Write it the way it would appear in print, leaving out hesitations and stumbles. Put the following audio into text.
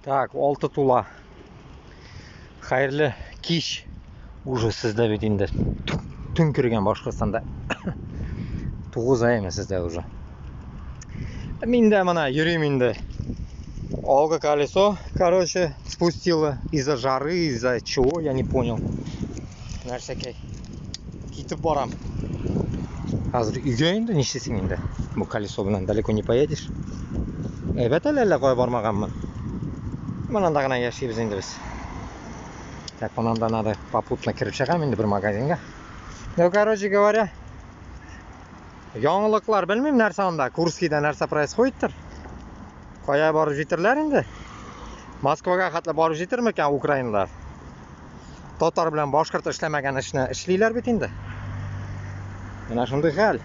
Так, 6 тула. Хәерле кич. Уже сездә бит инде төн кергән Башкортстанда. 9 аймы сездә уже. Мин дә менә йөрим инде. Алгы колесо, короче, спустило из-за жары, из-за чего, я не понял. Нәрсәкәй. Китеп барам. Хәзер өйгә инде нишлисең инде? Бу колесо белән далеко не поедешь. Әйбәт әле әллә кая бармаганмын. Монанда гына яшибез инде без. Так, монанда надо попутно кереп чыгам инде бер магазинга. Ну, короче говоря, яңалыклар белмим нәрсә анда, Курскийда нәрсә происходиттыр. Кая барып җитерләр инде? Москвага хәтле барып җитер микән украинлар? Татар белән башкорт эшләмәгән эшне эшлиләр бит инде. Менә шундый хәл.